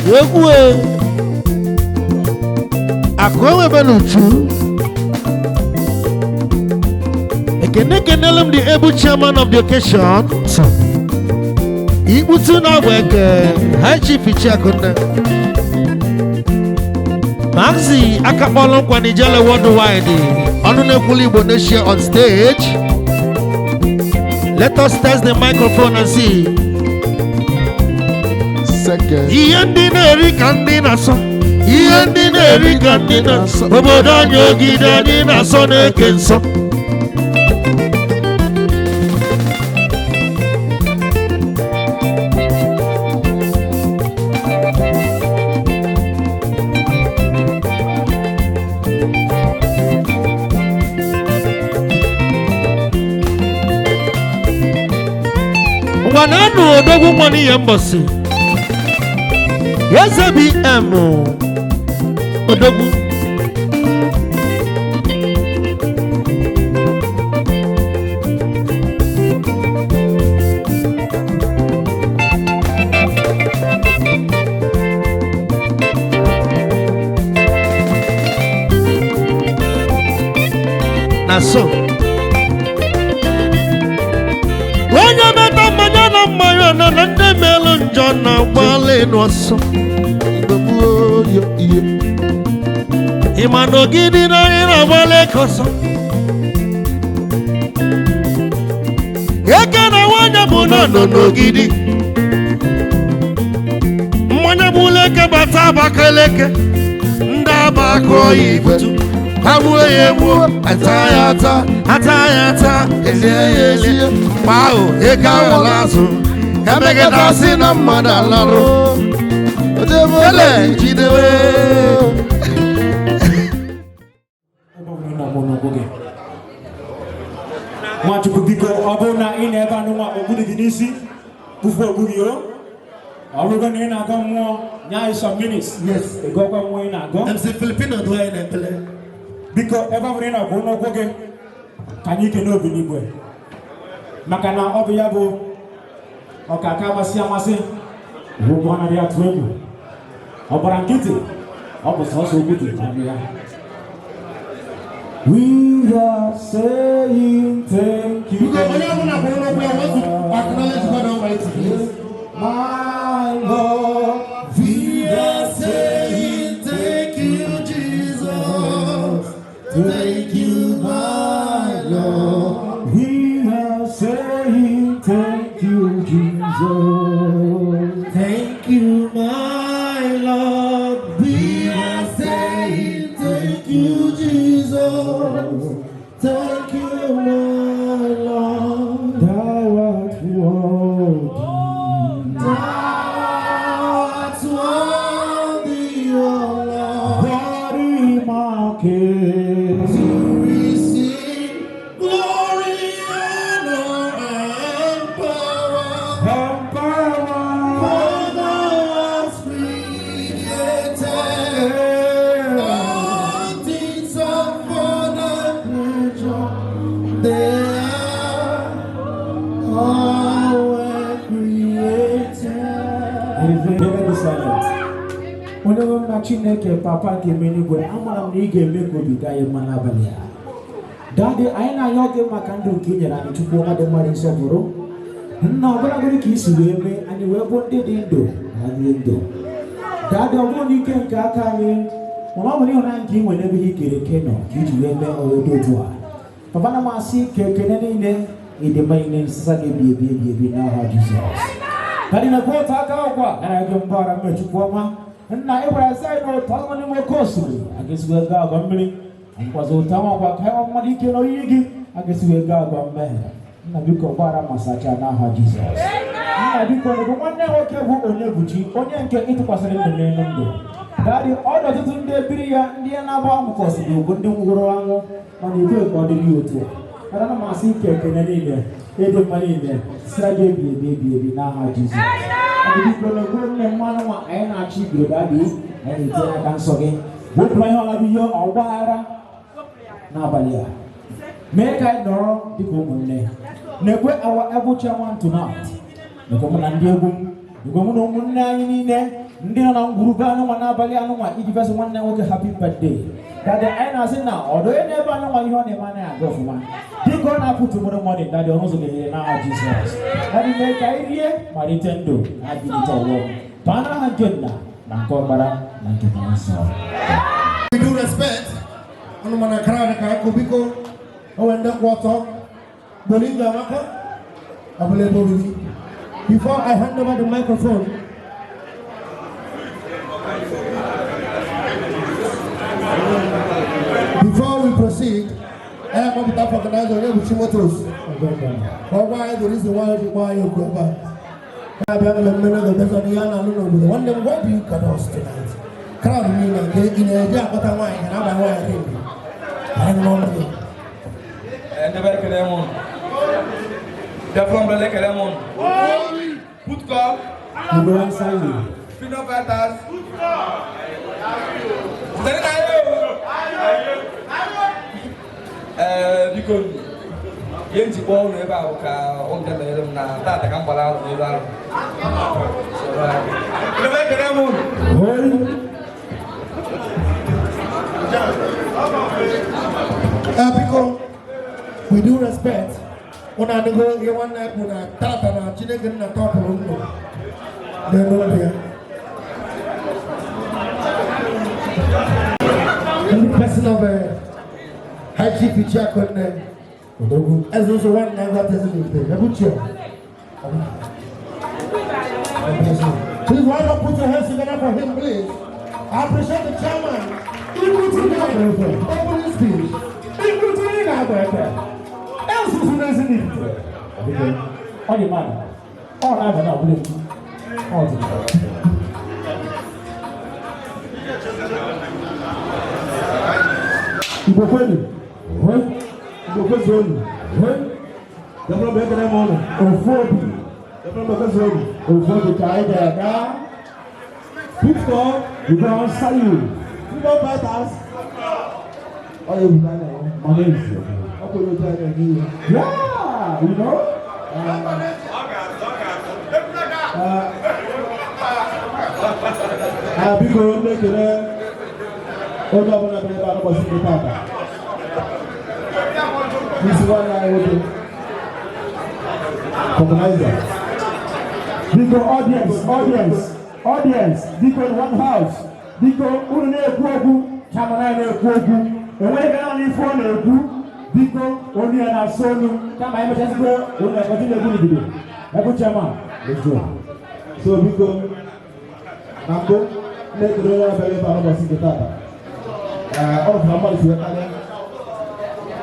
Egwu e akụ enwebe n'uchu. Ekene kenelu m the able chairman of the occasion, Ikputu na agba eke, High Chief Ichiakunne Maxi akakpọlụ nkwa n'Ijele Worldwide, ọnụ na-ekwulu Igbo Nation on stage. Let us test the microphone and see. Second. Ihe ndị na-eri ka ndị na-asọ, ihe ndị na-eri ka ndị na-asọ, obodo anyị ogide anyị na-asọ na-eke nsọ. Ngwa na-anụ odogwu nwa n'ihe mbọsị eze BM odogwu. Na so onye meta mmanya na mmanya na na ndị melụ njọ na gbalị n'ọsọ. Igbo gbuo yo ihe. Ị ma na ogidi na anyị na-agbalị ka ọsọ eke na nwanyị bụ na nọ n'ogidi mmanya gbula eke bata Abakaliki, ndị aba akụọ ya ibutu ha gbuo ya egbuo, ata ya ata, ata ya ata, elie ya elie. Mgbe ahụ eke awụla azụ emegide asị na mmadụ alarụ. Ojebe. Ele jidewe. Ebe ọ bụla ị na-akpọ n'ụkwụ gị, Nwachukwu, biko, ọ bụrụ na ị na-ebe anụ nwa okpu dị gị n'isi, kpufu okpu gị. O ọ bụrụ na ị na-agọ mmụọ, nye anyị some minutes. Yes. Ịgọkwa mmụọ ị na-agọ. MC Filipino dụọ anyị na-ekpele. Biko, ebe ọ bụla ị na-akwụ n'ụkwụ gị, ka anyị kene obi n'igwe, maka na ọ bụ ya bụ ọkaka amasị amasị, ụgwọ anaghị atụ egwu, ọ gbara nkịtị, ọ bụ sọsọ okwu dị n'ọnụ ya. We are saying thank you. Biko, onye ọbụla kwụrụ n'ụkwụ ya want to acknowledge God Almighty, please. My Lord, We are saying thank you, Jesus. Thank you, my Lord. We are saying thank you, Jesus. Thank you, my Lord. We are saying thank you, Jesus. Thank you, my Lord. Thou art worthy. Thou art worthy, O Lord, Worthy market. to receive glory, honor, and power. And power. For thou hast created all things are for thy pleasure. They are all were created. Never be silent. Onye nwe m na Chineke, papa nke eluigwe, amara m na ị ga-eme ka obi dị anyị mma n'abalị a. Daddy, anyị na-ayọ gị maka ndụ nke i nyere anyị. Chukwu ọma dị mmadụ nsọpụrụ, nna, ọbụlagodi ka isi wee mee anyị wee bụ ndị dị ndụ na ndị ndụ. Daddy, ọ bụrụ na ike nke aka anyị, mana ọ bụ n'ịhụnanya nke ị nwere n'ebe ihe ikere eke nọ ka iji wee mee ọrụ dị otu a. Papa, na m asị ka ekene niile, ịdị mma niile, nsịsa gị ebi ebi ebi ebi n'aha Jizọs. Daddy, na otu aka ọkwa ara gị mgbaghara mmehie. Chukwu ọma, nna, ị gwara sị anyị na otu ọnụ n'ime oke osimiri a ga-esi wee gaa agwa mmiri nkwazi otu anwa ka anyị mmadụ ike n'oyiyi gị a ga-esi wee gaa agwa mmehie. Nna, biko, gbaghara ma sachaa n'aha Jizọs. Nna, biko, bụ nwanne nwoke bụ onye buchi onye nke ịtụkwasịrị ndụ n'elu ndụ. Daddy, ọ dị ọtụtụ ndị ebiri ya, ndị ya na-agba akwụkwọsịrị bụ ndị nwụrụ anwụ, mana ikwe ka ọ dịrị ya otu a. Ana m asị ike ekene niile, ịdị mma niile, sira gị ebi ebi ebi ebi n'aha Jizọs. Ọ biko, na-ekwe nne mmanụ nwa anyị na-achọ ibiri. Daddy, anyị na-etinye aka nsọ gị, wepụrụ ihe ọla bụ ihe ọgba aghara n'abalị a, mee ka anyị nọrọ dịka ụmụnne. Na-ekwe our able chairman tonight, nekwe mụ na ndị egwu m, nekwe mụ na ụmụnne anyị niile. Ndị nọ na ngwurube anụnwa n'abalị anụnwa iji bịasị nwanne nwoke happy birthday. Daddy, anyị na-asị na ọdụ onye na-ebe anụnwa ihe ọ na-eme anaghị aga ọfụma. Dịka ọ na-apụ tomorrow morning, Daddy, ọnụ ụzọ ga-eghere n'aha Jizọs. Daddy, mee ka anyị rie ma rite ndụ na adịgide ọghọm. Baa n'aha nke Nna na nke Ọkpara na nke Mmụọ Nsọ. With due respect, unu mana crowd ka akụ biko onwe ndị kwụ ọtọ Bolingo amaka ọbụla ebe obibi. Before I hand over the microphone, before we proceed, I am on behalf of organizer Onyebuchi Motors. Ka ọ gwa anyị the reason why o ji kpọọ anyị oku ebe a. Na-abịa mmemme n'oge ọzọ n'ihe a na-alụ n'obodo. Nwanne m, why do you cut us tonight? Crowd niile nke ị na-eji akpọta nwaanyị ka na-agba nwaanyị ring. Anyị nọ n'ọnụ gị. Ndị be, ekele m unu. Biafra Umbrella, ekele m unu. Put call. Igbo answer you. Freedom fighters. Site na ayo. Ee, biko, ihe njikwa ụlọ ebe a bụ ka ụnụ bịa nọnyere m na tata ka m gbara alụ n'elu alụ. Ndị be, ekele m unu. Hey. Biko, with due respect, unu anụgo ihe nwanne anyị kwuru na tata na Chineke nna tọpụrụ ndụ n'elu ndụ ya. In the person of High Chief Ichiakonne, Odogwu. Eze ụzọ nwanne ya gwata Ezinifite, Ebuchia. Please, why not put your hands together for him, please? I appreciate the chairman. Opening speech. Ikwutiri na-agba ebe. Ezuzu n'Ezinifite. Ọ dị mmadụ. Ọ na-aba na ọbụla ekwu. Ọ dị. Igbo kwenu, Igbo kwezuonu. Biafra bụ ekele m ụnụ. Ofu obi. Biafra bụ kwezuonu. Ofu obi ka anyị ga-aga. Put call. Igbo answer you. Freedom fighters. Ọ ya ebuka anya ya. Mana ezi. Ọ kwere otu anya eme ihe. Yeah, you know. Ah, biko, m na-ekele onye ọbụla bịara ebe a n'ụbọchị nke tata. N'isi nwanne anyị nwoke. Organizer. Biko, audience, audience, audience, biko, in one house. Biko, unu na-ekwu okwu, chairman anyị na-ekwu okwu. Enweghị ebe naanị ife ọ na-ekwu. Biko, onu ya na-asọ olu. Kama anyị mechazikwa unu ekọtị na-ekwu n'ibido. Ekwu chairman, let's go. So biko, na mbụ m na-ekele onye ọbịa ebe a n'ụbọchị nke tata. Ee, ọ rụpụta mmadụ si wee karịa.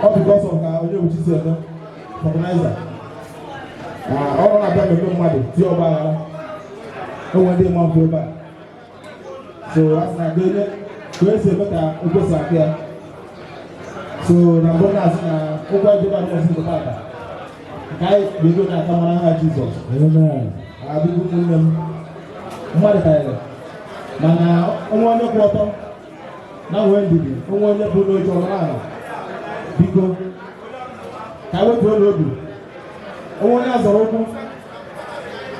Ọ because of ka Onyebuchi si eme organizer. Ọrụ na-abịa mmemme mmadụ tie ọgba aghara. O nwere ndị ma mfe ebe a. So a sị na ka onye ka esi eme ka ekwesị akụ ya. So na mbụ na-asị na ụgwọ anyị ebe a n'ụbọchị nke tata. Nke anyị ga-ego na-aka mara aha Jizọs. Amen. Abịbụ ụmụnne m, mmadụ karịrị mana onwe onye kwụ ọtọ na nwee ndidi, onwe onye bụ n'oche ọnụ ala, biko ka anyị wetuo n'obi onwe onye azọrọ ụkwụ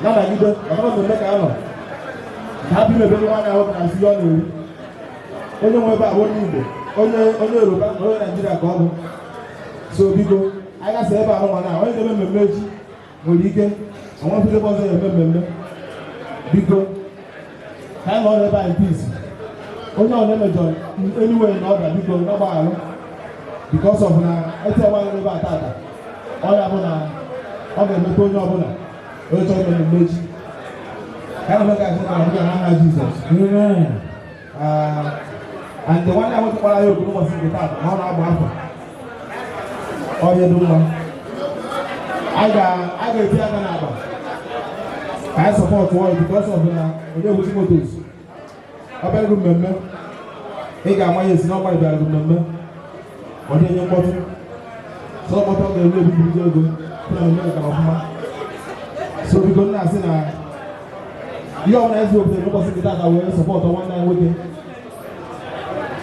na-anagide maka na mmemme ka a nọ ka hapụ imebe nwanne ahụ na nsị ọ na-eri onye nwe ebe a bụ onye Igbo, onye onye Yoruba na onye Naijiria ka ọ bụ. So biko, anyị gasị ebe ahụ nwa na onye na-eme mmemme echi nwere ike onwe ebe ọzọ ya eme mmemme. Biko, ka anyị nọrọ ebe a in peace. Onye ọbụla emejọrọ anyway na ọbịa, biko n'ọgbaghalụ because of na ete nwaanyị ebe a tata, ọ ya bụ na ọ ga-emepe onye ọbụla onye chọrọ ime mmemme echi ka a na-eme ka asị na ọbụla n'aha Jizọs. Amen. And the nwanne ya nwoke kpara ya oku n'ụbọchị nke taata na ọ na-agba afọ ọhịa dị mma, a ga-eti aka n'akpa ka anyị support ọyị because of na Onyebuchi Motors ọ bịara gị mmemme, ị ga-ama ya esi na ọgba bịara gị mmemme, ọ dị enye mkpọtụ so mkpọtụ ọ ga-eru ebibiri ego na mmemme gara ọfụma. So biko, nna asị na ihe ọbụla ezi obodo n'ụbọchị nke taata wee support nwanne anyị nwoke,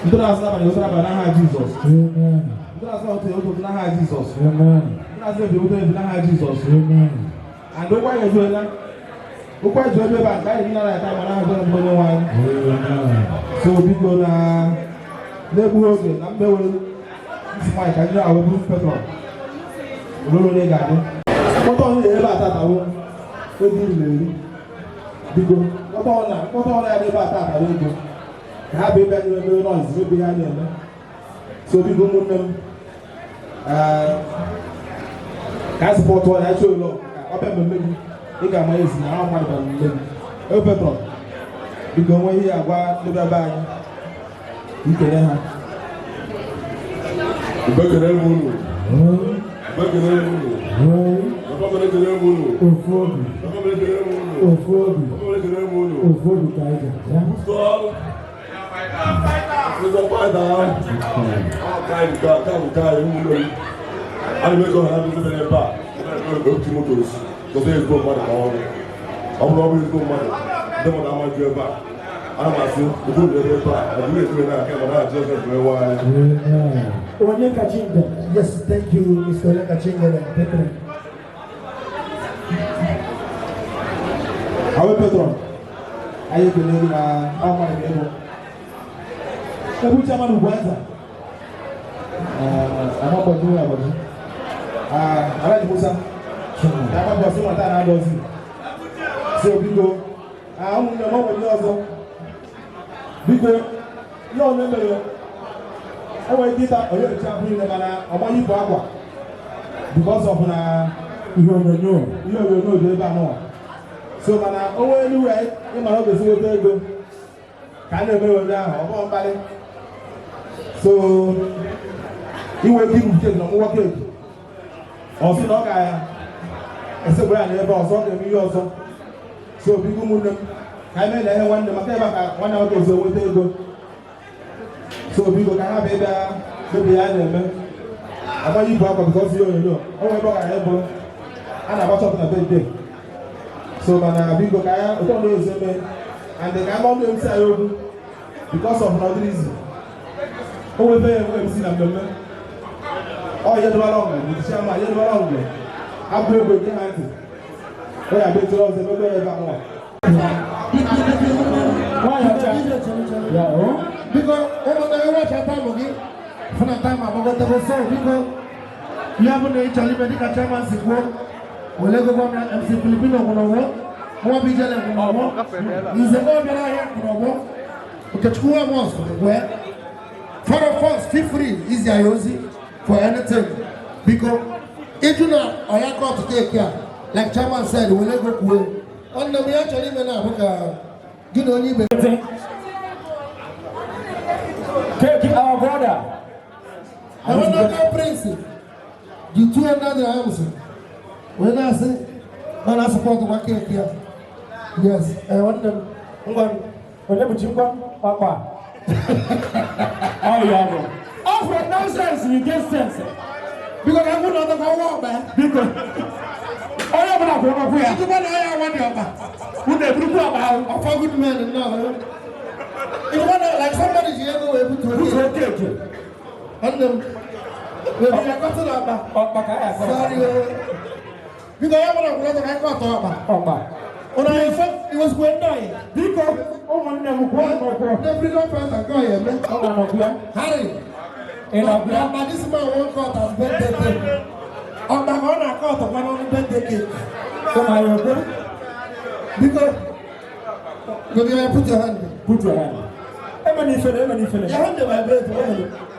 ndị na-asị n'abalị wetara abalị n'aha Jizọs. Amen. Ndị na-asị na ụtụtụ ụtụtụ n'aha Jizọs. Amen. Ndị na-asị ebi wetara ebi n'aha Jizọs. Amen. And ụgwọ anyị ejuola. Ụkwa eji ebe ebe a nke anyị nara ya taa mana ahụ onye nwe anyị. So biko na na-egbughị oge na mgbe were ntị nwaanyị ka ndị ahụ bụrụ patron ololo onye ga-adị mkpọtọ ọhụrụ ebe a tata bụ ego iri na eri. Biko mkpọtọ ọhụrụ mkpọtọ ọhụrụ ya ebe a tata bụ ego ka ha bụ ebe anyị na-eme noise mebi ihe a na-eme. So biko ụmụnne m, ka a support ya chọọ ụlọ ọbịa mmemme gị, ị ga-ama ezi na ahụ mmadụ bịara mmemme gị. Ebe patron, biko onwe ihe agwa ndị be anyị ikele ha. Ekele m unu. Ekele m unu. Ekele m unu. Ofu obi. Ekele m unu. Ofu obi. Ekele m unu. Ofu obi ka anyị ga-abịa. Ụzọ fighter. Ọ ka nke anyị ụmụnne m. Ana m ego ha na ndị ebe a. Otu Motors. Gote ezigbo mmadụ ka ọrụ. Ọ bụrụ ọ bụ ezigbo mmadụ, ndị mmadụ amaju ebe a. Ana m asị, udo dị ebe a. Ọ bụrụ etu na aka mana Jizọs wee nwe anyị. Onye Kachingene. Yes, thank you, Mr. Onyeka Chingene. Patron. Awe patron, anyị ekele gị na ahụ mmadụ ka ịbụ. Ebu chairman Ugwuanza. Amakpọju agbaji. Alhaji Musa. Na agbapụ ọsị nwata na adọzi. So biko, ụmụnne m, ọ nwere ndị ọzọ. Biko, ihe ọ na-emere enwere ike ịta onye echi ahụ niile mana ọ maghị ibu akwa because of na ihe onyonyo. Ihe onyonyo dị ebe a nọ. So mana o nwee elu ịmara ọ ga-esi nweta ego ka a na-emere onye ahụ ọ bụghị mkparị. So inwe ike ibu cake na ọmụgwọ cake, ọ sị na ọ ga-esegburu ya n'ebe ọzọ, ọ ga-eme ihe ọzọ. So biko ụmụnne m, ka anyị mee na ihe nwanne maka ebe a ka nwanne nwoke esi nweta ego. So biko ka ha bụ ịbịa mebi ya na-eme amaghị ibu akwa because ihe onyonyo o nwere ebe ọ gara ịbụ a na-agba chọpụ na birthday. So mana biko ka ya ụtọ na ezi eme and ka agba ọnụ MC anyị okwu because of na ọ dịrị izi o nwebe ya enwe MC na mmemme ọ ihe dịbara ọgụ bụ chairman ihe dịbara ọgụ abụ egbe gị ha ntị ọ ya abịa echere ọzọ emebe ya ebe a nwa. Nwaanyị ọcha. Ya o. Biko, ụmụnne gị wacha time gị fụ na time agbagotego. So biko, ihe bụ na ị chọrọ ime dịka chairman si kwuo, were ego gwa m ya. MC Filipino kwụrụ ụgwọ, nwa bụ ijele kwụrụ ụgwọ, nze ọ bịara ahịa kwụrụ ụgwọ, Okechukwu Amos kwụrụ ụgwọ ya. For of us, feel free izi anyị ozi for anything. Biko, ịjụ na ọya cut cake a, like chairman said, were ego kwuo. Nwanne m, ya chọrọ ime na-abụ ka gị na onye ibe. Cake, our brother. Enweta Prince ji 200 dirhams wee na-asị na na support gwa cake ya. Yes, ee, nwanne m, ngwa. Onye bụ Chingwa ọkpa? Ọ ya bụ. Ọ from nonsense you get sense. Biko ka ngwụ na ọtọ ka ọwa ọkpa ya. Biko. Onye ọbụla kwụrụ n'ụkwụ ya. Ịjụkwa na ya awa dị ọkpa. Unu eburukwu ọkpa ahụ. Ọfọ good men nnọọ. Ịjụkwa na like somebody ji ego wee butuo Butuo cake. cake. Nwanne m, wee bi ya kọtụ na ọkpa. Ọkpa ka ya akọ. Sorry o. Biko ya bụrụ ọkwụrụ ọtọ ka anyị kọtụ ọkpa. Ọkpa. Ụnụ anyị fọ iwesikwe ndị anyị. Biko ụmụnne m, kwụọ n'ụkwụ. Ndị freedom fighter nke ọya eme. Ọ na-anọkwu ya. Harry. Ị nọkwu ya? Ọkpa this man wan cut as birthday cake. Ọkpa ka ọ na-akọ ọtọkwa n'ọnụ birthday cake. Ụmụ anyị okwu. Biko, Gobi, put your hand. Put your hand. Eme n'ifere, eme n'ifere. Your hand dey vibrate.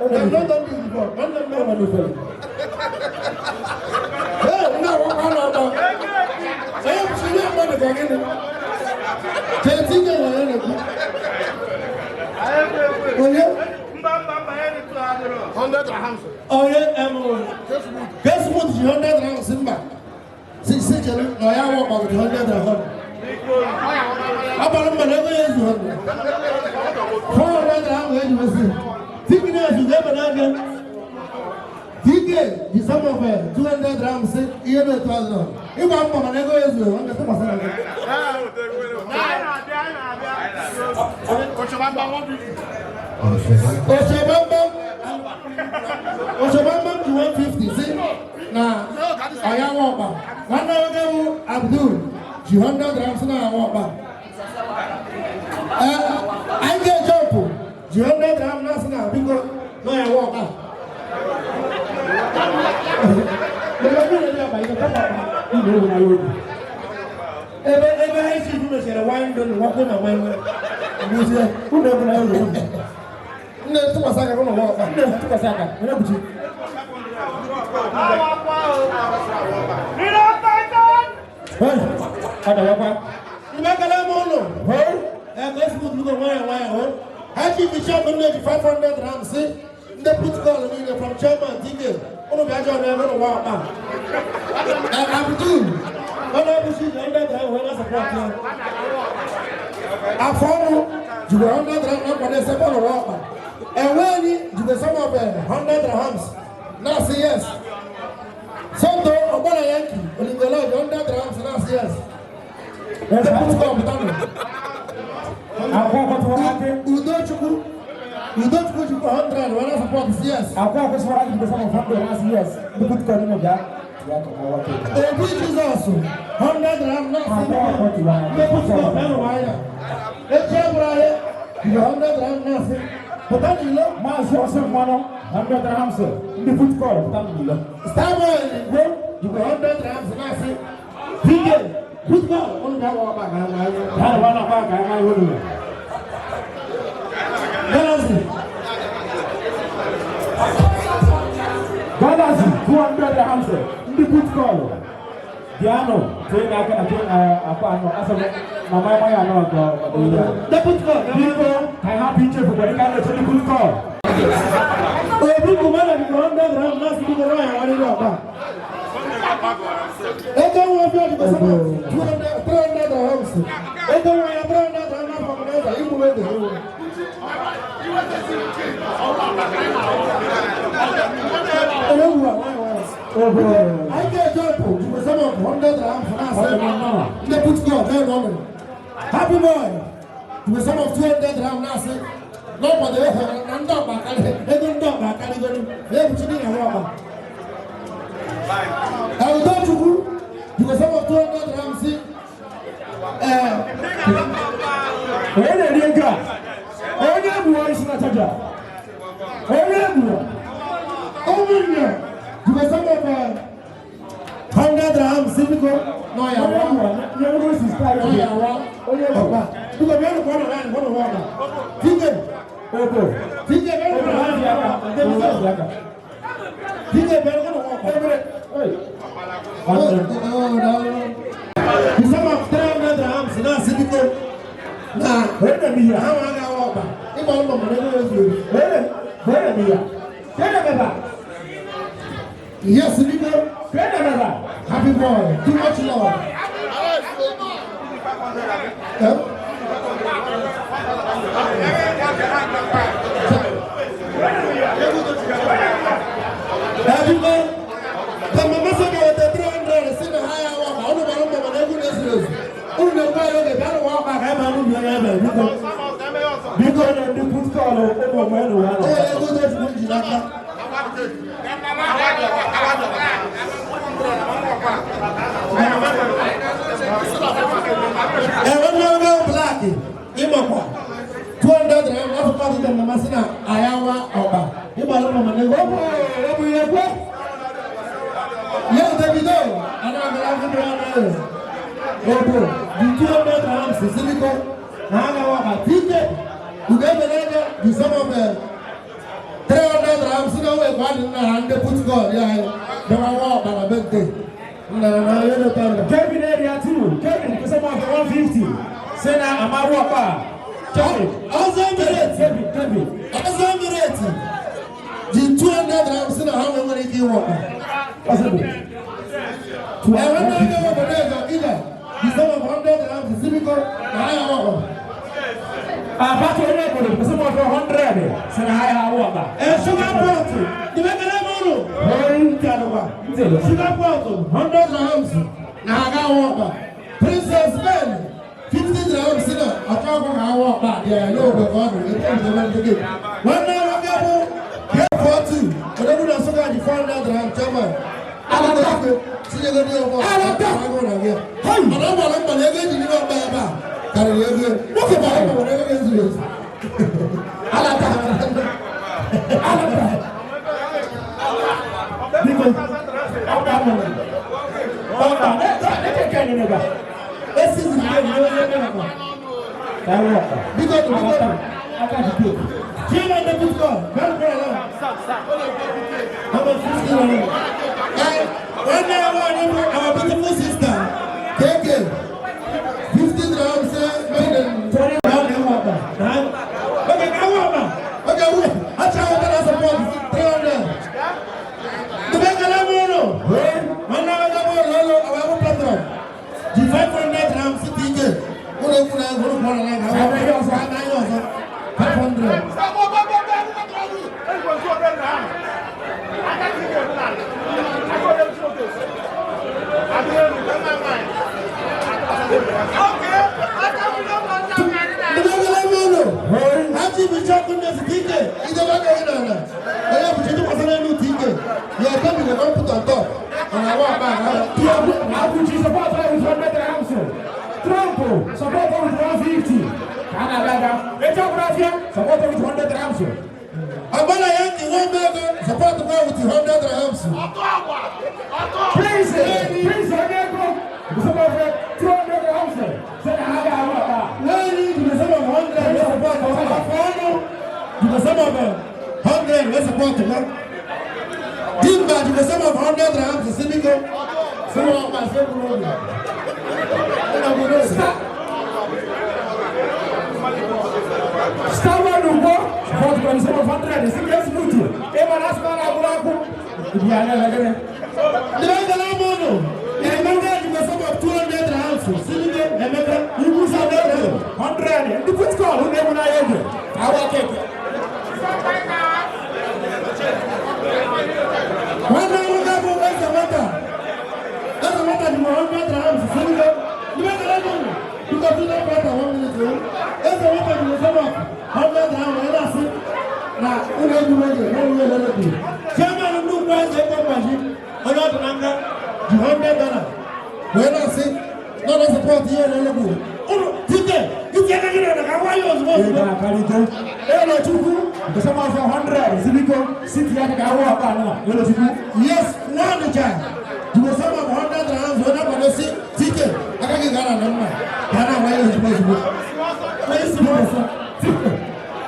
I've not done this before. Nwanne m. Eme n'ifere. Hey, nna akwụkwọ na-ọdọ. Onye bụ ihe mmadụ ka gịnị? Chee tinye nwere na-ekwu. Onye? Onye em Facebook ji 100 dirhams mba. Si chere na ya wọ kpọrọ 100 dirhams. Ọ gbara mba na ego ya ezu 100. 400 dirhams eji mesi. Tiki na-ezu ga-ebe n'aka. TK ji some of 200 dirhams ihe na-etu azụ. Ịgba mbọ mana ego ya ezu 100 tụkwasịra gị. Osebambam Osebambam ji 150 si na ọya nwa ọkpa. Nwanne nwoke bụ Abdul. Ji 100 dirhams na-awa ọkpa. Ee, anyị ga-eje ọpụ ji 100 dirham na-asị na biko nọ ya awa ọkpa. Ebe anyị si mechara wine ndụ nwakwụ na nwa nwa mgbuzie Unu ebula ya obi. Nne, tụkwasị aka gị n'ụwa ọkpa. Nne, tụkwasị aka. Onye buchi? Hey, ọ dawakwa. Ibe ekele m ụlọ. Hey, Ee, ka esi butugo nwayọ nwayọ hụ. Ha ji bishọp nne ji 500 rand si ndị protocol niile from chairman DK ụnụ bịa jọọ n'ebe ụnụ nwa ọkpa. Ee, Abdul, ọ na-abụchi ji 100 rand wee na-support ya. Afọ ọnụ jikwa 100 rand na-akwado ese ebe ụnụ nwa ọkpa. Enweghị jikwa some of 100 rams na-asị yes. Soto ọgbara Yankee Olingola ji 100 rams na-asị yes. Ndị protocol pụta nụ. Akwa ọkọtụwara akị. Udochukwu Udochukwu jikwa 100 wee na-support yes. Akwa ọkọtụwara akị jikwa some of 100 na-asị yes. Ndị protocol niile bịa. Bịa ka ọ wata. Obi Jizọs 100 rand na-asị Akwa ọkọtụwara akị. ndị protocol bịa nụwa anya. Echi abụrụ ahịa jikwa 100 rand na-asị pụta n'ilo. Maazị Ọsị Mmanụ, 100 dirhams. Ndị protocol pụta n'ilo. Starboy Igbo jikwa 100 rand na-asị DJ protocol ụnụ bịa gwa ọkpa ka ha nwee anya. Ya na nwa na-akpa ka anyị olu. Galaxy. Galaxy 200 dirhams. Ndị protocol. Bịanụ, tinye n'aka na tinye akpa anọ. Asị m na mmanya mmanya anọ ka ọ dị ya. Ndị protocol Biko, ka anyị hapụ ichefu kwado ka a na-eche ndị protocol. Obi Kumana jikwa 100 rand na-asị biko nọ ya nwarịrị ọkpa. Ego nwa ọbịa jikwa sama 200 300 dirhams. Ego nwa ya 300 dirhams na organizer igbu ego. Ewu a nwayọ nwayọ. Anyị ga-eje ọpụ jikwa sama 100 dirhams na-asị ndị protocol bịa n'ọnụ. Happy boy jikwa sama 200 dirhams na-asị n'ọkwado ịhụ na ndị ọkpa akarị ego ndị ọkpa akarịgoro na-ebuchi ndị na ọkpa. Udochukwu jikwa sama 200 dirhams si ee. Onye na-eri ego a? Onye egbuo isi na chaja? Onye egbuo? Ụmụnne jikwa sama 100 dirhams si biko nọ ya Onye nwa egbuo? Nye nrụ sista nọ ya ya. nwa Onye egbuo? ọkpa. Biko bịa nụkwa nọ naanị nọ ọkpa. TJ Obo. TJ bịa Obo nụkwa ha ji aka. Obo ha ji aka. TJ bịa nụkwa nọ ọkpa. Ebere. Hey. Oh, oh, no. The sum of 300 dirhams na-asị biko na Onye na-eme ihe a? ha nwa agaghị ọkpa ịgba mbọ mana ego ezu ezu. Onye na-eme ihe a? Onye na-eme ebe a? Yes, biko. Onye na-eme ebe a? Happy boy, too much love. Eh? Eh, biko, ka mama sị ga weta 300 si na ha ya awa ọkpa, unu gbara mbọ mana ego na-ezu ezu. Unu na-ekwe anyị oge bịa nụwa ọkpa ka anyị ma n'ubi onye ebe, biko. Biko na ndị protocol ụmụ ogbe n'ụwa nọ. Ee, ego Udochukwu m ji n'aka. Ee, nwanne m nwoke Black, ịmakwa 200 rand n'afọ ọtụtụ mama sị na ayawa ọkpa ịgbara mbọ mana ego Ọ bụ ihe ekwe? Ya Davido, ana agara akwụkwọ anaghị. Obo, the 200 rand si biko na agawa ọkpa. TK, Ugo Ebenebe, the sum of 300 rand si na wee kwa dị nna ha ndị protocol ya anyị bịawa nwa ọkpa na bente. Nna na ya dọtara. Kevin area 2. Kevin kwụsị m ọkụ 150. Sị na amarụ ọkpa. Kevin. Ọzọ Emirate, Kevin, Kevin. Ọzọ Emirate ji 200 rand si na ha nwere ike ịwụ ọkpa. Ọsị bụ. Ee, nwanne onye nwe obodo eze Ida, the sum of 100 rand si biko na ha ya ọkpa. Abacha onye obodo kwụsị m ọkụ 100. Sị na ha ya awụ ọkpa. Ee, sugar pot, dibekele m ụlọ. Hey. Ntị adịkwa. Ntị dị. Sugar pot, 100 dirhams na aga awụ ọkpa. Princess Ben, 50 dirhams si na ọchọ ọkụ ka awụ ọkpa dị ya n'ogbe ka ọ dị ebe ndebe ndị gị. Nwanne m nwoke bụ K42, odogwu na Nsụka ji 400 dirhams chairman. Tinyegodi ọgbọ agụụ na gị. Mana ọ gbara mbọ na ego eji n'ime ọkpa ebe a karịrị ego. Nwoke gbara mbọ nwere ego ezuru ezu. Alata. Alata. Biko, ọkpa mụrụ. Ọkpa, na-eke anyị n'ebe a. Esiziri ike na onye ebe ọkpa. Ka anyị ọkpa. Biko, biko. Alata. Aka jide. Chairman Deputy Governor, very very long. How about 50? Nwanne ya nwaanyị bụ our beautiful sister, KK, 50 dirhams, say, make them down the water. Okay, now water. Okay, we, acha water na support 300. The bank ala mo no. Nwanne ya nwaanyị bụ lolo, our own platform. The 500 dirhams TK. Ụlọ ekwu na ego, ụlọ kwara na ego. Anaghị ọzọ. Anaghị ọzọ. 500. Haji Bichaku na TK, ìjọba kẹrin nana, ẹyẹ bùsùn tó pàṣẹ nínú TK, yẹ ẹgbẹ́ mi lè kọ́ put on top, ọ̀nà àwọn àbá àná. Abuchi support her with 100 dirhams. Trump support her with 150. Canada, Echa Brazil support her with 100 dirhams. Agbala Yankee wọ́n mẹ́rin support her with 100 dirhams. Prince, Prince Onyeko, support her 200 dirhams. Say na haga hawa. Lẹ́yìn ìdìbò of 100 wey support her, àfọ̀ọ́nù ìdìbò of 100 wey support her. Dimba ìdìbò of 100 dirhams síbíkó. Sọ́wọ́n ọ̀pá ṣẹ́gun lónìí. Starman Ugo, support her with 100. Six Mutu. Ema Asman Aburaku. Ibiana lagere. Ndibengala mono. Emeka ìdìbò of 200 dirhams síbíkó. Emeka Ibu Sadoko 100. Ndị put call who na-egbu na ego. Awa keke. Nwanne nwoke bụ eze nwata. Eze nwata dị 100 dirhams síbíkó. Ndibengala mono. Biko freedom fighter 1 minute o. Eze nwata dị 100 dirhams wee na-asị na ụlọ egwu oge na ụlọ elele kwuru. Chairman ndị ugwu eze ego mgbaji onye ọ dị na nga ji 100 dollar wee na-asị na ọ support ihe elele kwuru. Ụlọ tike iti aka gị na ka nwayọ ozugbo Ego ozugbo. akarịgo. Elochukwu, nke sama of 100. Zibiko, siti ya ka awa ọkpa anọ. Elochukwu. Yes, Nwanịcha jiri sum of 100 dirhams wee na-akwadosi tike aka gị gara na mma ka a na-agba ya ozugbo ozugbo. Onye si n'ọsọ.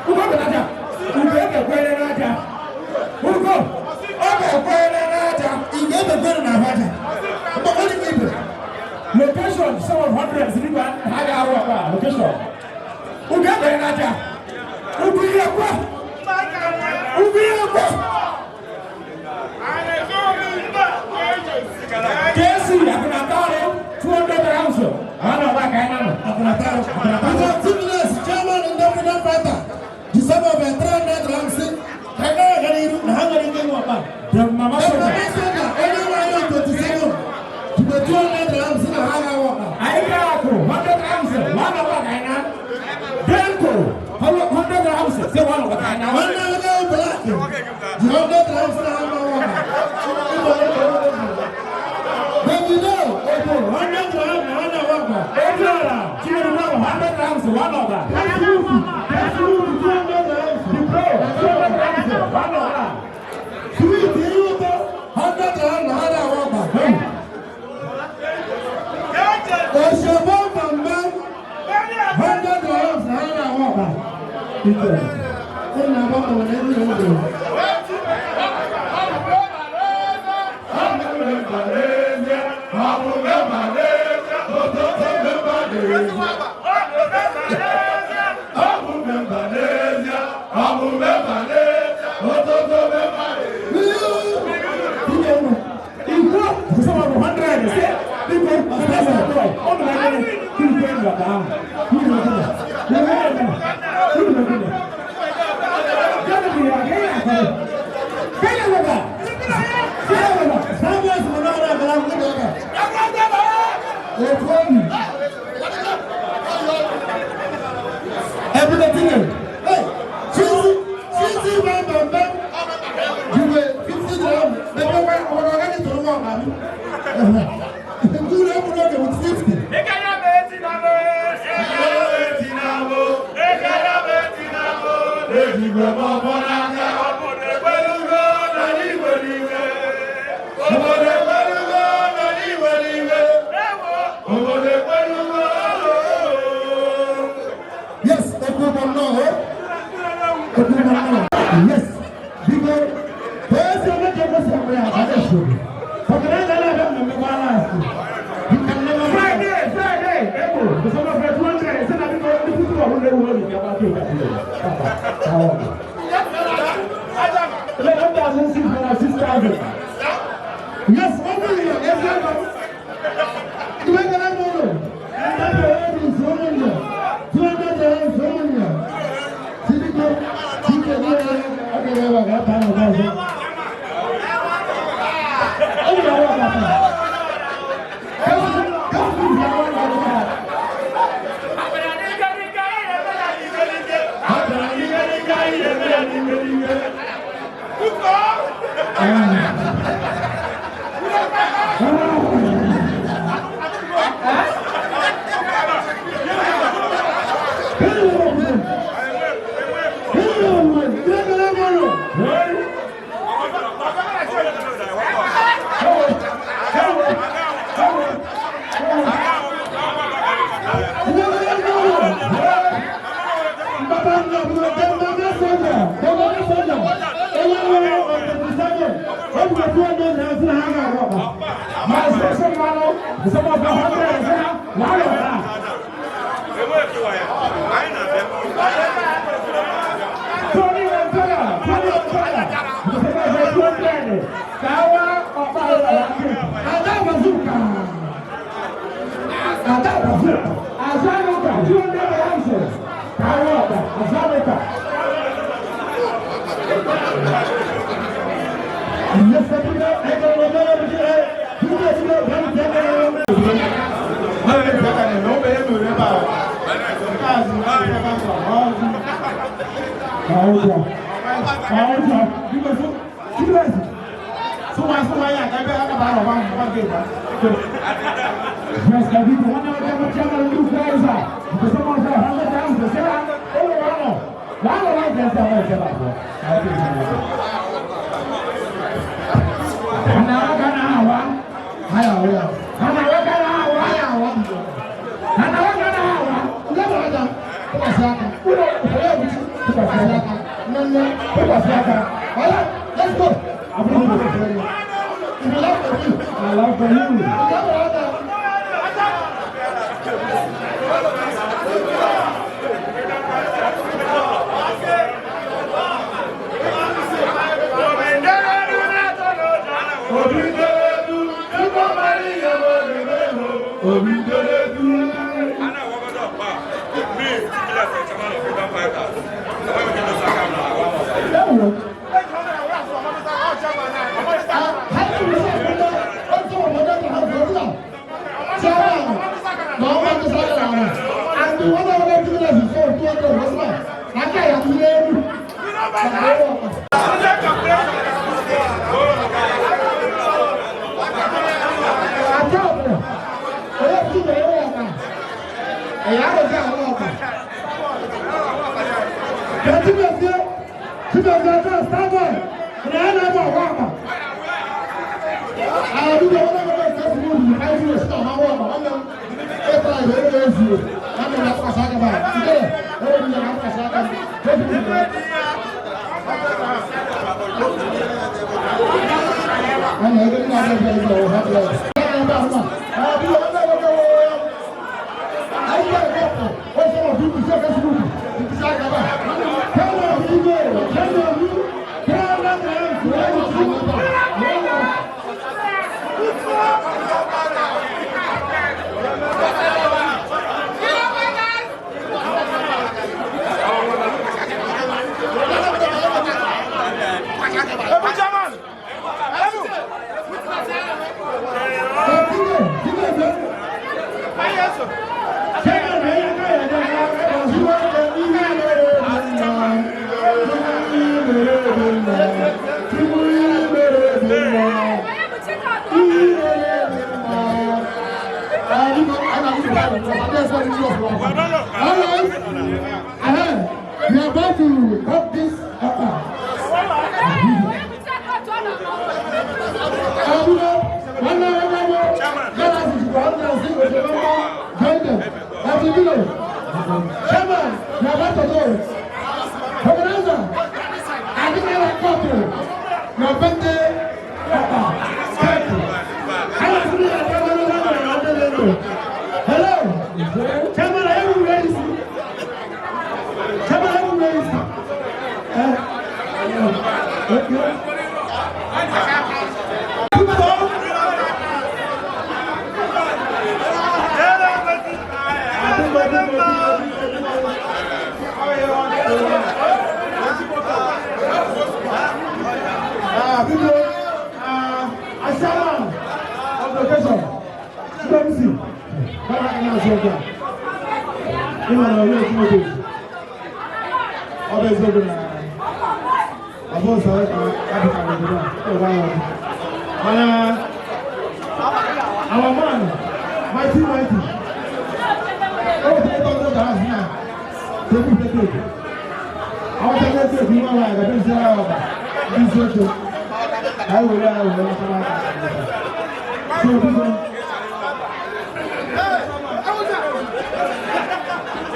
Ugo bụ n'aja. Ugo ekekwere n'aja. Ugo, ọ ga-ekwere n'aja. Ị ga-ebekwere na ahụ aja. Mgbe ọ dị ka ibe. Location, sum of 100. Zibiko, ha ga-awa ọkpa. Location. Ugo ekwere n'aja. Ugo ihe kwa. Ugo ihe kwa. Kesi, Akunataro, 200 dirhams. Ana ọba ka anyị nọ. Akunataro, Akunataro. Because Timeless, chairman ndị freedom fighter, ji sum of 300 dirhams sị ka anyị na-aga n'iru na ha nwere ike ịnwe ọkpa. The mama Ebe soldier. soldier, onye nwe anyị 27, jikwa 200 dirhams sị na ha ga-awa ọkpa. Anyị ga-akụ 100 dirhams. One ọba ka anyị na. Denko, 100 dirhams. Say one ọba ka anyị na. Nwanne nwoke bụ Black ji 100 dirhams sị na ha ga-awa ọkpa. Davido, Obo, 100 dirhams na ha na-awa ọkpa. Ejiola, Chinedu Brown, 100 dirhams. One ọba. Absolute, 200 dirhams. The Pro, 200 dirhams. One ọba. Sweet, ihe ụtọ, 100 dirhams na ha na-awa ọkpa. Òṣèbó bàmbá, 100 dirhams na ha na-awa ọkpa. Ike, ị na-agba mbọ na ebe ihe oge. Igbo, sum of 100. Say, biko, ọ nọ ebe kiri ọba ahụ. Kiri ọba. Kiri ọba. Kiri ọba. Gịnị bụ ya? Gịnị ọba? Gịnị ọba? Samuel sị na ọ na-agara akwụkwọ ebe a. Otu obi. Ebube tinye. Hey, Chizi, Chizi bam bam bam. Jube 50 dirham. Ebe nwa ọrụ ọgaghị tụrụ nwa ọba. Ejigwe m ọbọ n'aka. Obodo ekwelugo na n'igwe n'igwe. Obodo ekwelugo na n'igwe n'igwe. Obodo ekwelugo. Yes, ekwu m nnọọ. Ekwu m nnọọ. Yes, biko, ka esi eme ka ekwesị akpọ ya aka na-eso. Ọgaranya na-abịa mmemme gbara asị. You can never Friday, Friday, Ebo, the summer of 200, send a bit of the people who never want to get back to you. 11,600, 6,000. Yes, 1 million. Yes, yes. Iwe gara m ụlọ. 200, 200. Biko, biko, ọ ga-ebe ebe a ga-ata n'ọzọ ọzọ. Ọ ga-awa ọkata. Akara n'ihe ihe mere n'ime n'ime. Ada Bazooka. Ada Bazooka. Azanuka, 200,000. Kawa, Azanuka. Yes, Yes, David, one of them, chairman, new players. Because someone said 100,000. Say, oh, wow. Wow, wow, that's how much Let's go. If you love for you. I love for you. to cut this ọkpa. Abuja, nwanne ya nwoke Galaxy jikwa ambulance otu member join them. Ati Bilo, chairman, na about to go. Organizer, Adinara Kotu, na birthday ọkpa. Thank you. Hello. Chairman, are you ready? Chairman, are you ready? Okay. Ah, people, Chairman of the occasion, MC, báwa ni a sọ ọjà, ịma na onye otu moto, ọ bụ eziokwu na ọ bụ sọ ka apụta n'obodo a, ọ gwa ya ọkụ. Mana our man, mighty mighty, o wetara $800 na tebụl cake. Àwọn tẹ́lẹ̀ tí èkó wà wà ẹ̀gbẹ́ sí ara ọ̀bà ní isi oche. Anyị were ya were natara aka. So biko.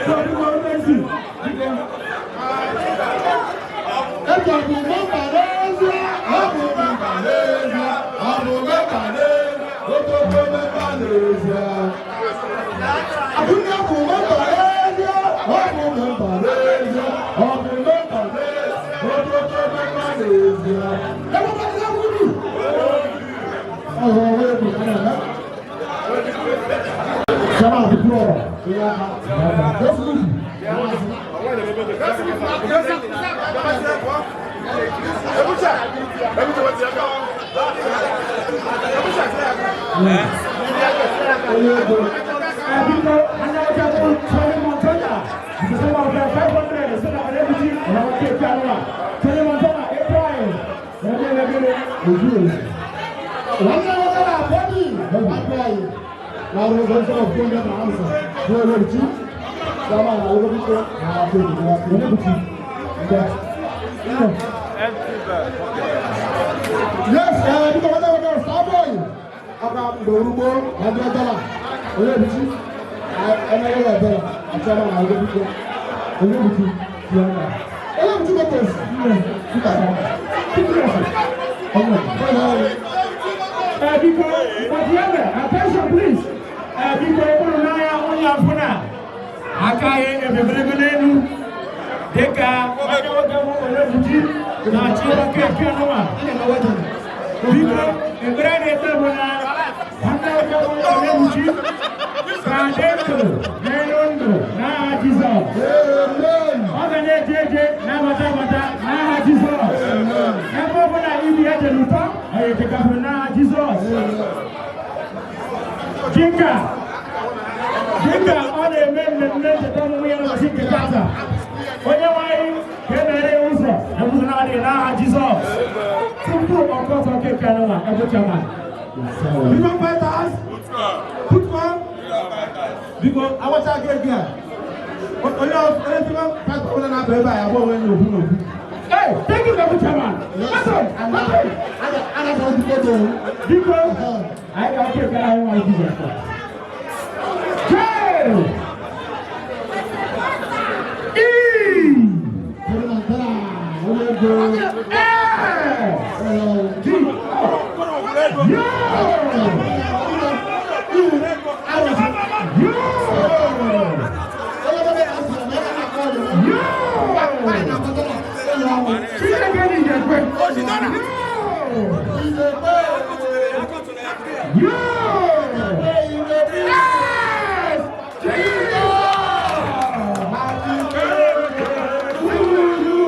So biko MC, biko. Eji ọ bụ member n'ezie, ọ bụ member n'ezie, ọ bụ member n'ezie, otoko member n'ezie. Abụnye bụ member n'ezie, ọ bụ member n'ezie, ọ bụ member n'ezie, otoko member n'ezie. Ebe ọ bụ unu. Ọzọ wee bụ ana. Sama tupu ọrọ. Let's move. Onye ego. Biko, anya ọcha bụ Tony Montana. Sisema ọbịa 500 sị na Onyebuchi na cake anụma. Tony Montana, April. Ebe ebe. Ojú èsì. Nwanne nwoke na-abịa abịaghị na organization of 200 thousand. Ní Onyebuchi, Sama na Onyebuchi na abịa Onyebuchi. Yes, biko nwanne nwoke Starboy. Ọka mgbe orugbo $100. Onyebuchi, emere ya ebere, Achọma na Onyebuchi. Onyebuchi. Tiana. Onyebuchi Motors. Nta. Biko, Matieme, attention please. Biko, ụmụ n'anya onye afọ na aka ya ebebere n'elu dịka onye nwoke bụ Onyebuchi na-achị ịgba cake anụma. Biko, ekpere na-ekpe bụ na nwanne nwoke bụ Onyebuchi ga-adị ndụ n'elu ndụ n'aha Jizọs. Amen. Ọ ga na-eje eje na-abata abata n'aha Jizọs. Ebe ọ bụla ibi eje n'ụtọ, ọ ga-echekapụ n'aha Jizọs. Dịka ọ na-eme mmemme ncheta ọmụmụ ya n'ụbọchị nke tata, onye nwe anyị ga-emere ya ụzọ na ụzọ na-adịghị n'aha Jizọs. Tupu ọkọtọ cake anụma, ebe chairman. Freedom fighters. Put one. Biko, awacha cake a. Onye onye freedom fighter ọbụla na-aba ebe a ya agba onwe ya n'okwu n'okwu. Hey, thank you, Babu Chairman. Listen, listen. Ana sọ ti kodo. Biko, anyị ga-ake ekele anyị nwa Jizọs. J E Tony Montana, onye ego. A D U U U. Chineke ni ìjẹ̀pẹ̀. U. S. Jesus. Happy birthday to you.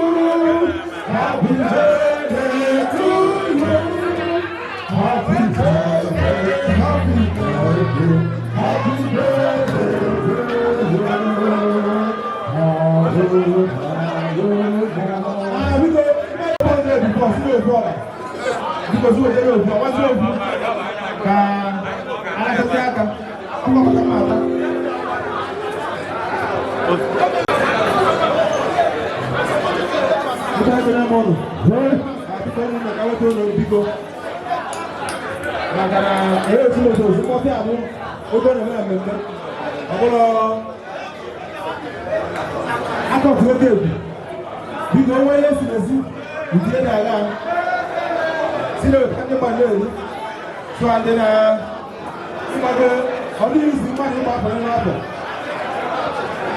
Happy birthday to you. Happy birthday, happy birthday, happy birthday to you. Ah, biko, biko, biko, biko, biko, biko, biko, biko, ka anasasị aka, ọkpọkọta m ata. Ekele m ụnụ. Biko ụnụ ka weta ụnụ biko. Maka na onye otu moto mkpọtụ abụ oge na-eme na mmemme. Ọ bụrụ akọkụ oge egwu. Biko onwe ihe si n'ezi nke na-aga si na ndị mmadụ na-eru tụọ ndị na mmadụ ọ dịghị izu mmadụ ịgba afọ n'afọ.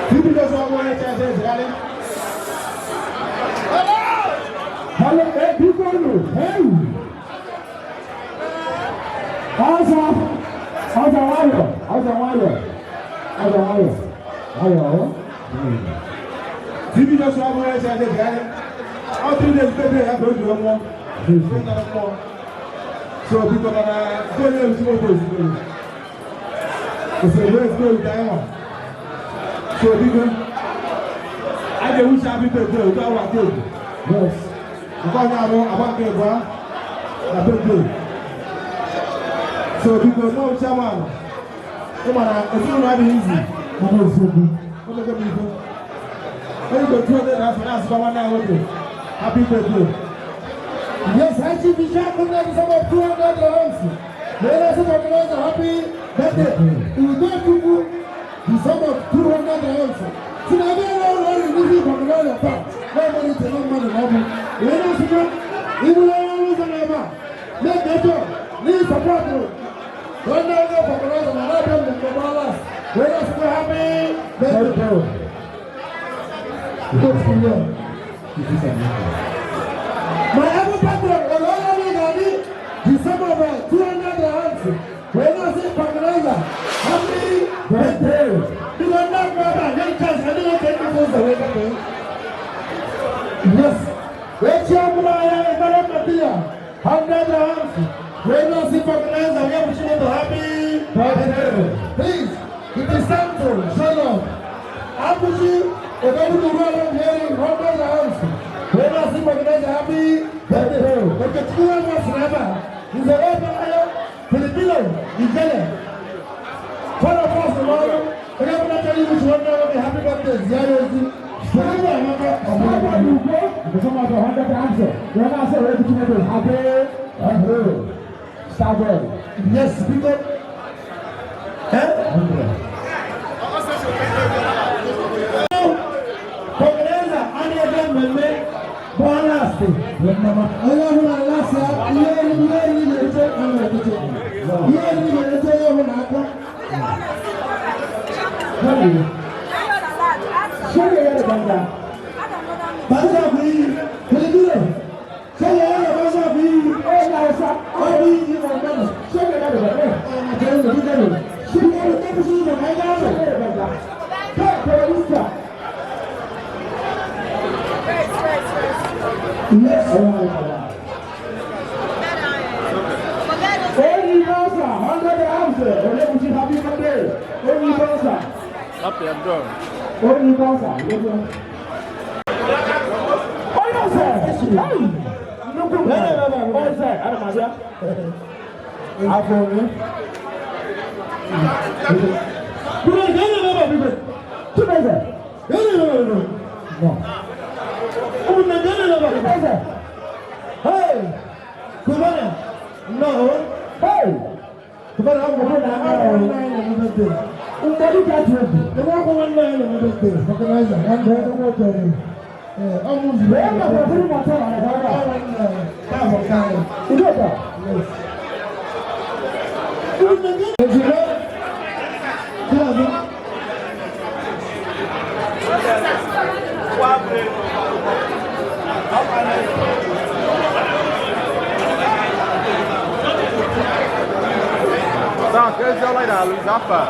Tupu ọzọ ọ bụ onye chacha ejigharị. Hello, biko unu, hey! Ọzọ, ọzọ nwayọ, ọzọ nwayọ, ọzọ nwayọ, nwayọ. TB Joshua bụ onye chacha ejigharị. Ọ 3 days birthday ya ka o jiri nwụọ. Mmụọ. So biko mana onye ozugbo moto ozugbo. Osiri wee ezigbo ewute anyị nwa. So biko, a ga-ewuchi happy birthday otu awa nke egwu. Yes. Nke onye arụ agba nke abụọ na birthday. So biko, no chairman, ị ma na ezinụlọ adịghị izi. Mana eziokwu. Omego m ife. Onye go 200 afọ na-asụkwa nwanne ya nwoke happy birthday. Yes, IGP Jack the sum of 200 dirhams. Let us organize a happy birthday. Udo Chukwu, the sum of 200 dirhams. So now we are already using organize a part. No money to no money, no money. Let us go. Even though we are make sure, need support. Don't know the organize and happy the Let us go happy birthday. Good for you. My other patron, Ololori Gani, the sum of 200 dirhams. When I say organizer, happy birthday. Because now, brother, young chance, I don't take the phones away from me. Yes. Wait, 100 dirhams. When I say organizer, we are wishing you happy birthday. Please, it is time to show love. Abuji, Ogabu Rural hearing 100 dirhams. When I see organizer, happy birthday. Okay, two of us never. He's a Filipino, Ijele. Four of us tomorrow. We are going to tell you which one will be happy birthday. The sum of 100 dirhams. When I say happy birthday. Starboy. Yes, because. Eh? Organizer, anyị ebe mmemme bụ alasị. Onye ọbụla lasị ihe ihe eriri na-eche ọ na-eche. Ihe eriri na-eche onye ọbụla aka. Bàjẹ́ àbí Filipino. Sẹ́yìn ẹ̀rọ bàjẹ́ àbí ọ̀yà ọ̀bí ìmọ̀ ọ̀gbẹ́ni. Sẹ́yìn ẹ̀rọ bàjẹ́. Yes. Only Rosa, 100 dirhams. Only happy birthday. Only Rosa. Happy I'm done. Only Rosa. Only Rosa. Hey. Nnukwu mmadụ. Eze, ana m abịa. Afọ ole? Chineze. No. Chineze. Hey! Kubana! No! Hey. Kubana, I'm going to have a Mgbọdụ ka atụ egwu. The one one nine on the birthday, organizer, one day, one day. Almost. Wee maka bụrụ mata na agara. Udoka. Yes. Ejima, Kíláàsì. Tá, quer dizer, olha lá, Luiz Afa.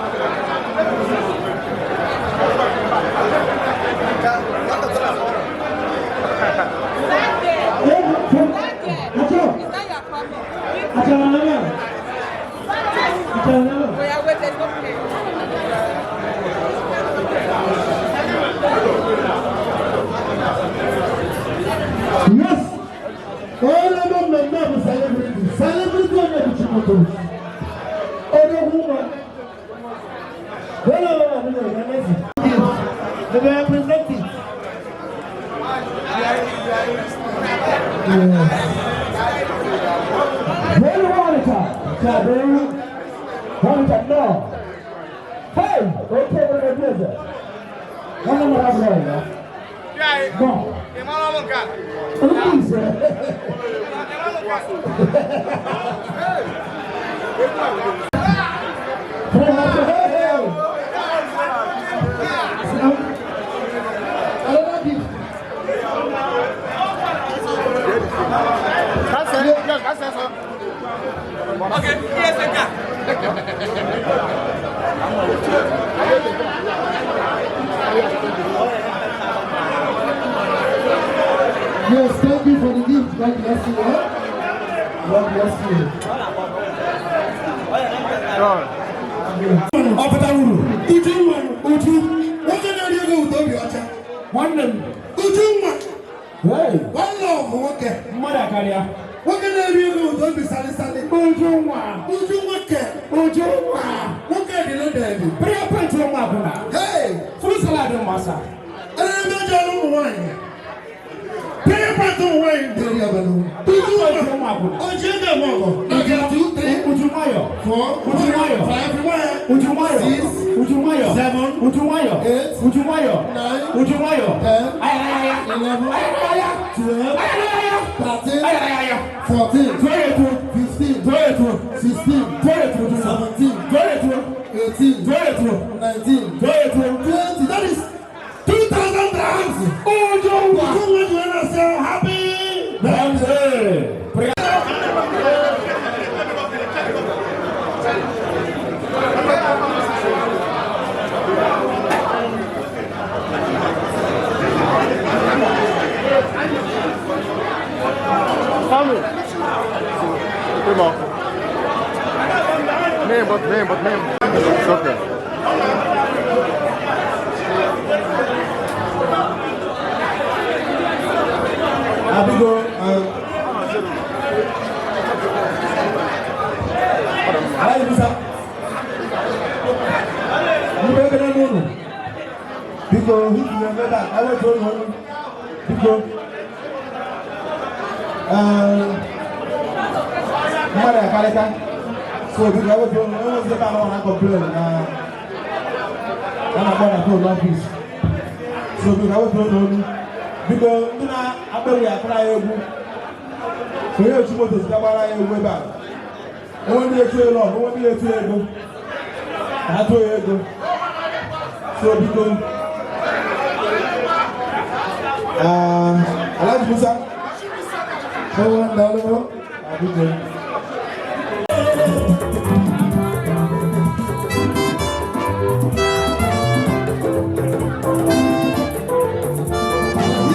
Achọ. Oya, wait, there's no play. Yes. Onye ebe mmemme bụ celebrity. Celebrity onye bụ Chimoto. Odogwu nwa. Wele wele wele wele wele. The representative. Very monitor. Very monitor. No. Hey, okay, we're gonna do it. One more round. Go. Please. Another gift. Okay, yes, I can. Yes, thank you for the gift. God bless you. Eh? God bless you. Ọ pụtara uru. Uju nwa. Uju. Nwoke na-eri ego ụtọ obi ọcha. Nwanne m. Uju nwa. Hey. One love nwoke. Mmadụ akarịa. Nwoke na-eri ego ụtọ obi salịsalị. Uju nwa. Uju nwoke. Uju nwa. Nwoke dị loaded. Prayer point nwa akwụna. Hey! Fruit salad mmasa. Elele mejọ ọrụ ụmụ nwaanyị. Prayer point ụmụ nwaanyị dị eri abalị. Uju Prayer point nwa. nwa akwụna. O ji ego eme ọgọ. Nke 2, 3, Uju nwayọ. 4, Uju nwayọ. 5, 1, Uju nwayọ. 6, Uju nwayọ. 7, Uju nwayọ. 8, Uju nwayọ. 9, Uju nwayọ. 10, Aya aya aya. 11, Aya aya. 12, Aya aya. 13, Aya aya aya. 14, Tụọ ya etu. 15, Tụọ ya etu. 16, Tụọ ya etu Uju. 17, Tụọ ya etu. 18, Tụọ ya etu. 19, Tụọ ya etu. 20. That is 2,000 drams. Uju nwa. Uju nwa ji wee na-asị happy Birthday. Name, but name, but name. It's okay. Abigo, Alhaji Musa, ndị ekele m unu, biko hiti na ebe a, ewetu unu olu, biko, mmadụ akarịka, so biko ewetu unu, enwezi ebe ahụ na complain na a na-akpọ na phone office, so biko ewetu unu olu, biko ndị na-akpọ egwu ya akụrụ anyị egwu, onye otu moto zitagbara anyị egwu ebe a. Onwe ndị etu elu ọgụ, onwe ndị etu ego, ka ha tụọ ya ego. So biko, Alhaji Musa, Ewo ndalụ. Biko.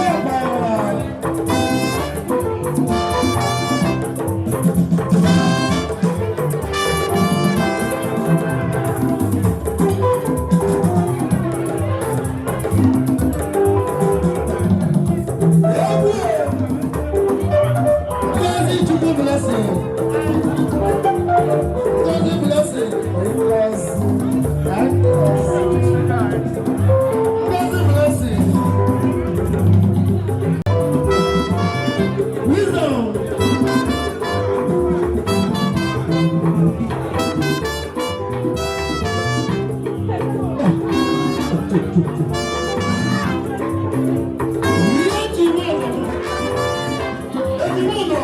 Yeah, man. Ngozi Chukwu blessing. Ngozi blessing. Ngozi blessing. Wisdom. Ihe ji ime ọgọ. Ejima ọgọ.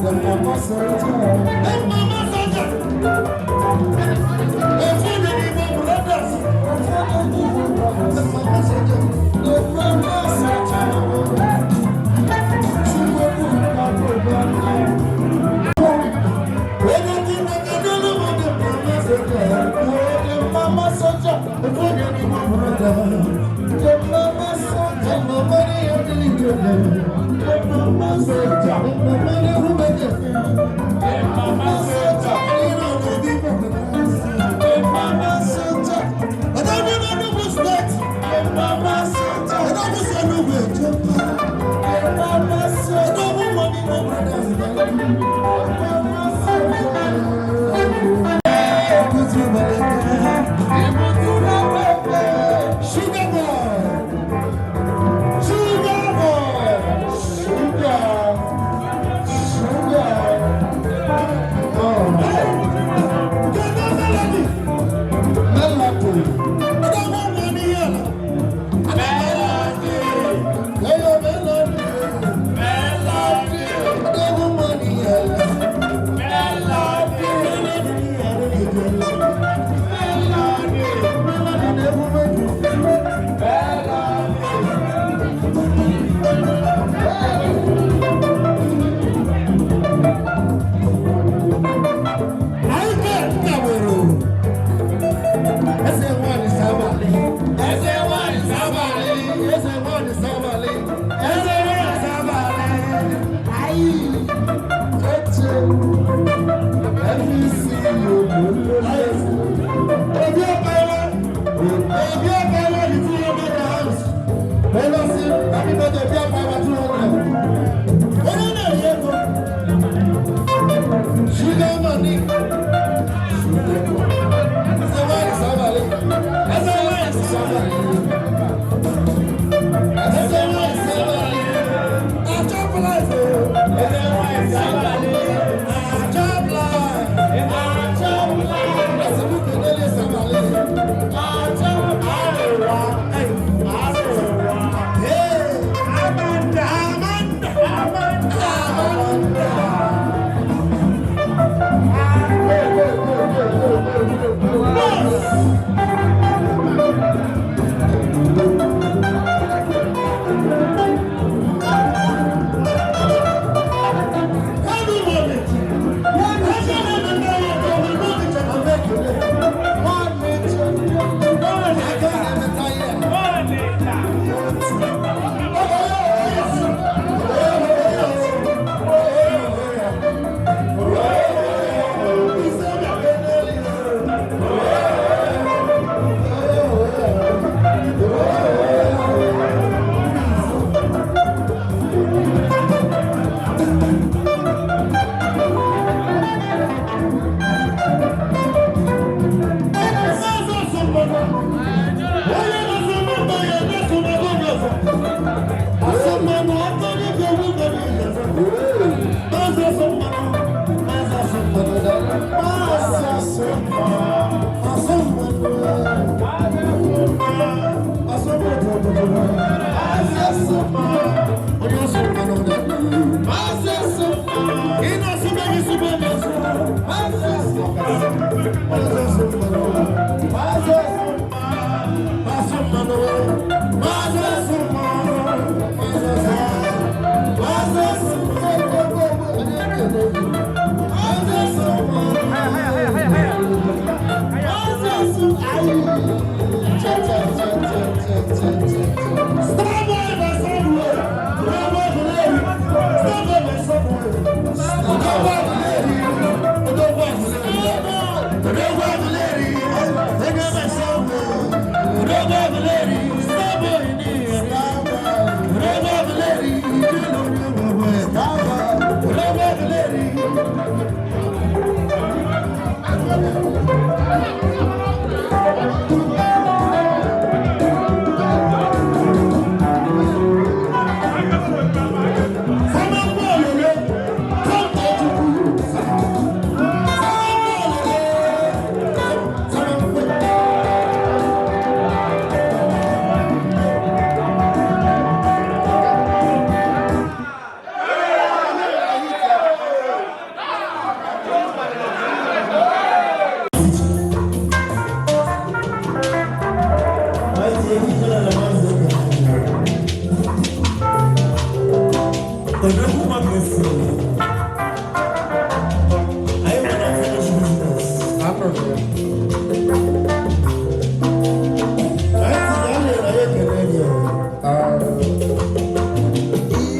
The mama soldier, Sugar boy! Sugar boy! Sugar! Sugar! Oh. Melody! Melody! Melody! Melody! Sugar money. Ihe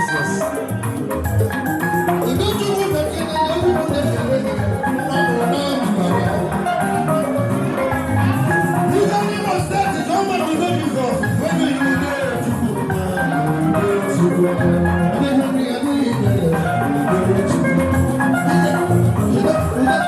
Yes. Udochukwu bekele egwu m na-ekele gị, nwa m na mbara. Ihe n'Imo Steeti ka ọ mara udo Jizọs, onye udo Chukwu. Udo Chukwu. Ndị hụrụ ya niile, udo Chukwu. Udo, udo.